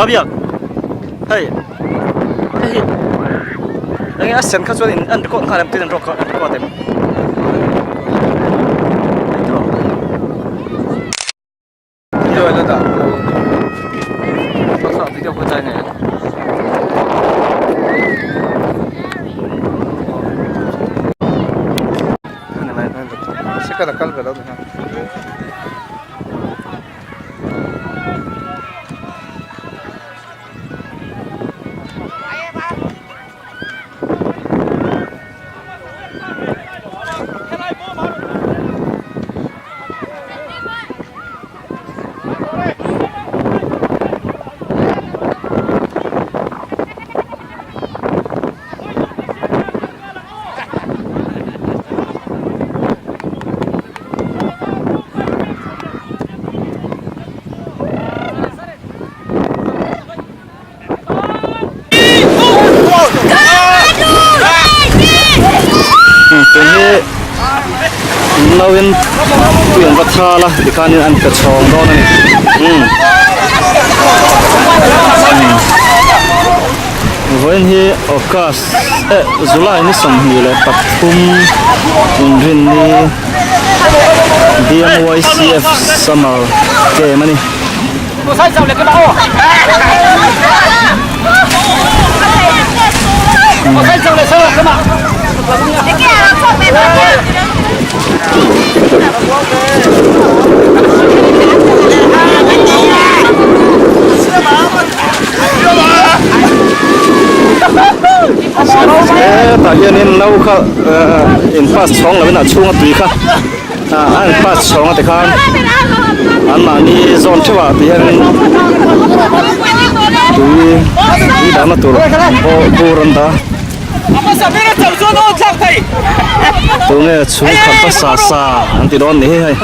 Babiak hei hei hi enge a sen kha chuan in an record nghal em tin an record an record em video la dah video pawh chai nei Sikara kal ve lo ni ha. Tun hi nauin tui an va thal a tikhanin an pe chhawng dawn a ni umm vawiin hi august eh july ni 23 inrinni bmycf summer camp a ni. Hetah hianin no kha in pass chhawng lovin a chhunga tui kha a in pass chhawng a tikhan anmahni zawn theuh ah ti hianin tui tui dahna tur bur an dah tunge chhungkhat va sa sa an ti dawn ni hi hei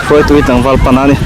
hruaitui tlangval pana a ni.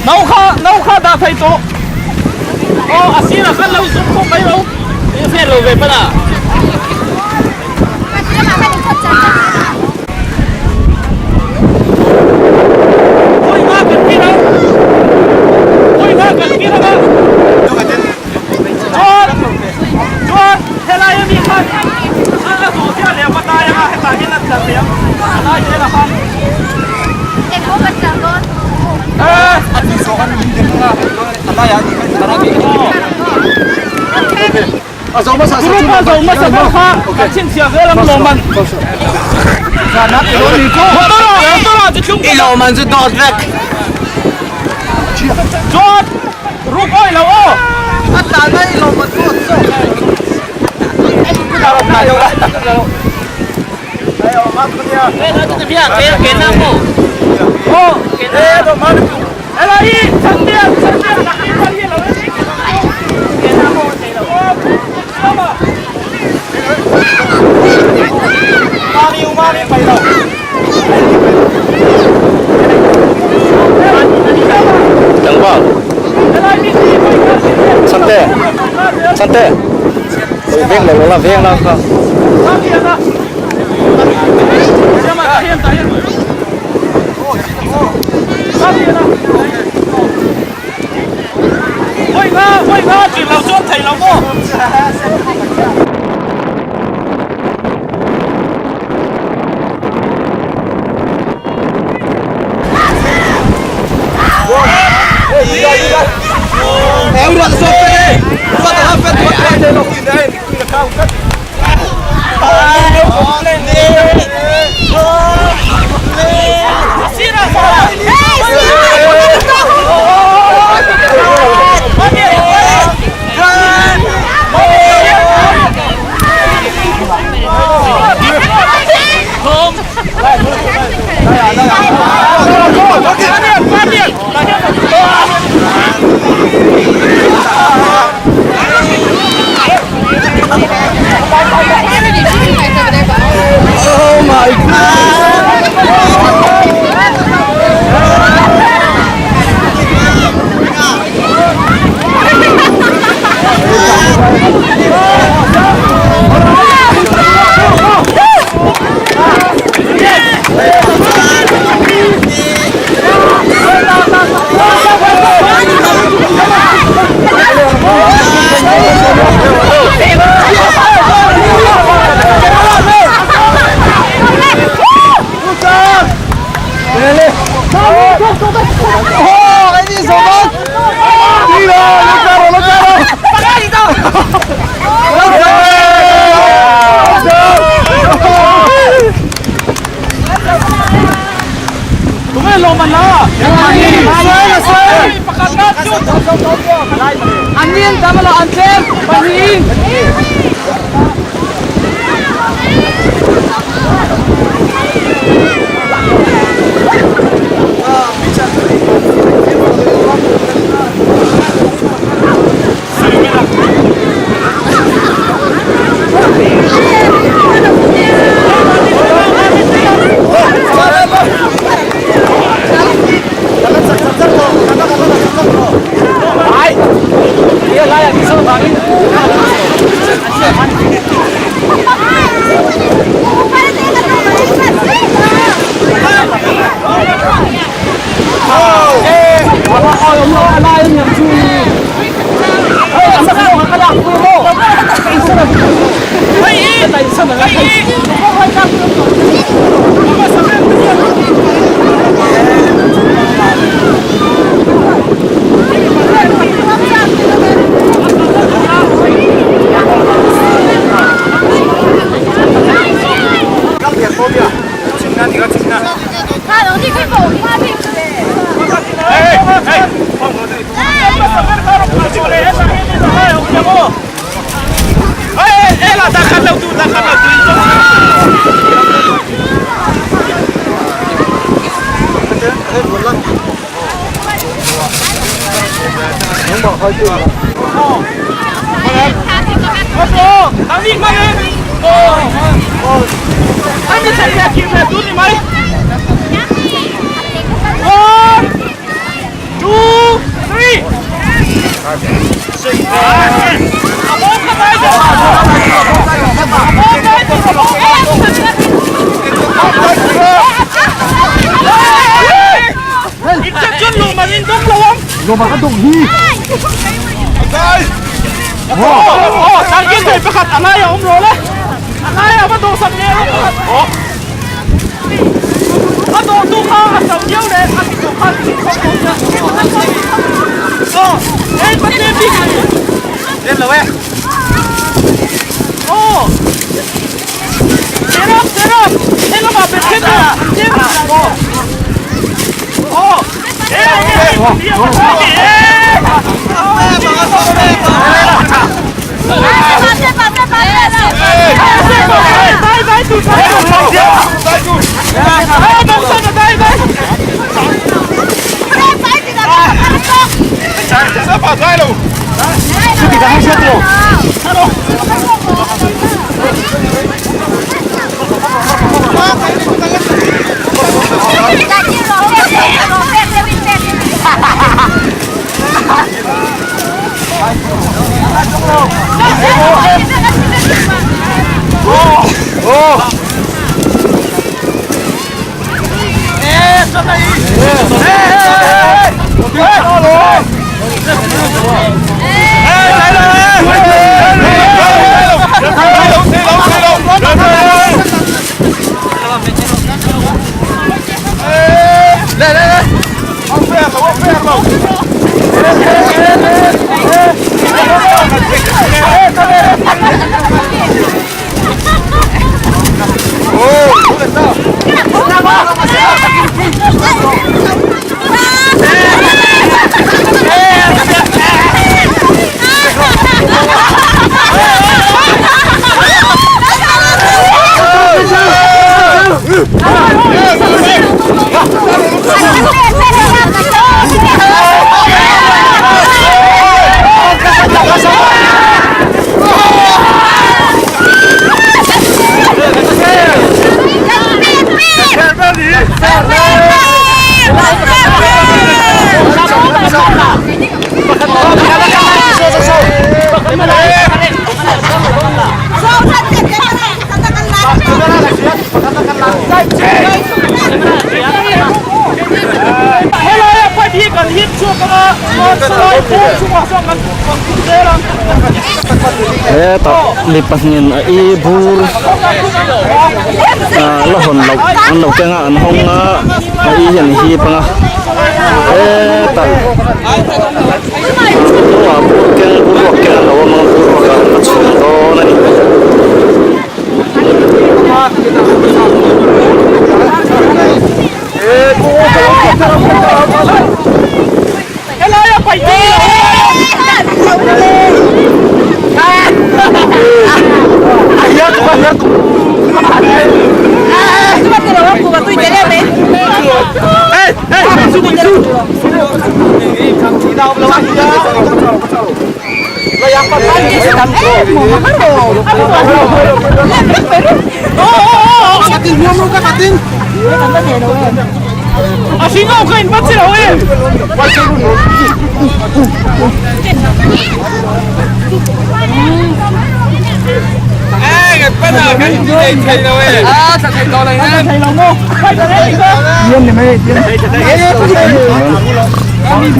No kha no kha dah thei tawh aw a sirah khan lo zum khawp mai lo i hriat lo ve hman a. Chuan helai ami khan a zawh chiah leh a tai anga hetah hian a tla thei ang a lai zel a khan. Group a zo hmasa ber kha kan chhinchhiah zel ang lawmman. Motor ah motor ah chi thlung vek. Chuan ruk awih lo aw. A tlan na i lawm an ruat zawk. Tlangval Chhante Chhante Ui veng lo la veng la kha. Hetah mi pahnihin a i bur ah la hawn loh an lo keng a an hawng a a i hian a hip ang a hetah hnungah bur keng bur ruak keng an lo awm ang a bur ruak ah an la chhum dawn a ni.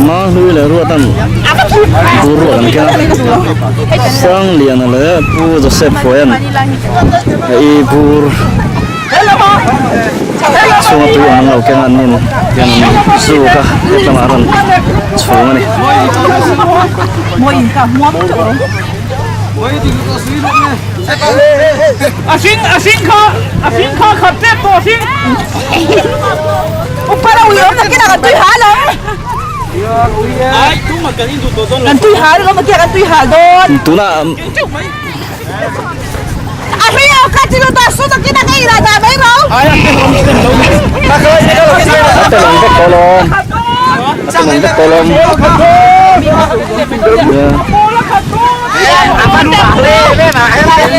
Mahlui leh Ruatan bur ruah an keng a, Sangliana leh Pu Joseph Hruaian a i bur chhunga tui awm an lo keng a an nin hian an zuk a hetlamah a rawn chhung a ni. Tunah A telawm vek tawh lawm a telawm vek tawh lawm.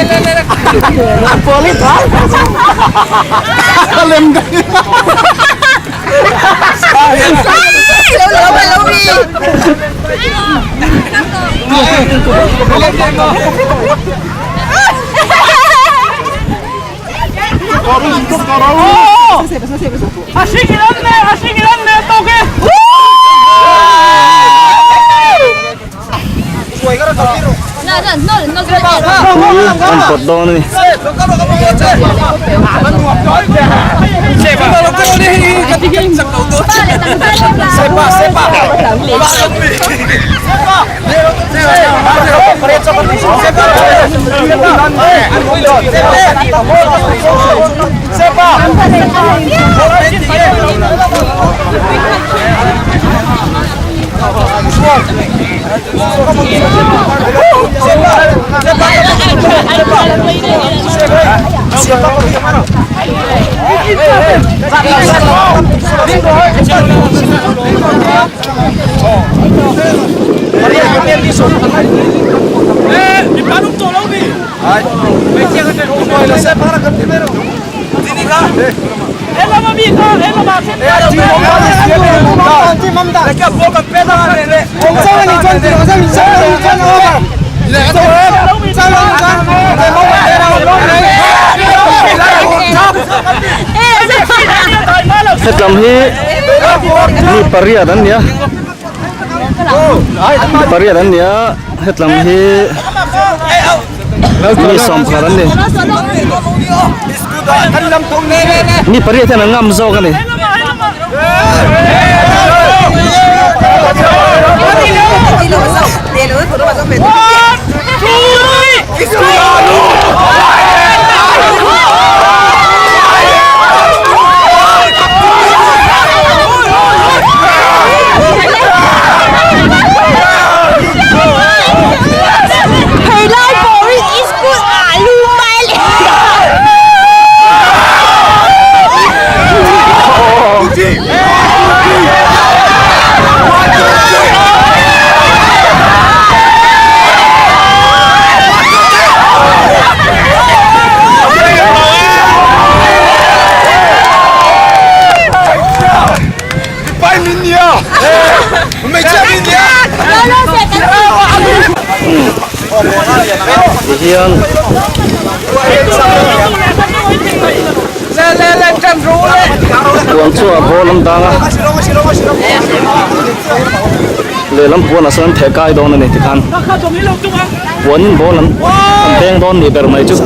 Tui an pawt dawn a ni. Hetlam hi mi pariat an nia mi pariat an nia hetlam hi mi sawmkhat an ni mi pariat hian an ngam zawk a ni. Tihian puan chu a ball an dang a lehlam puan ah sawn an theh kai dawn a ni tikhan puanin ball an an beng dawn nih ber mai chu.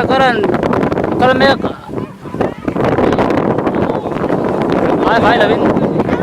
Karan kal mek vai vai lovin.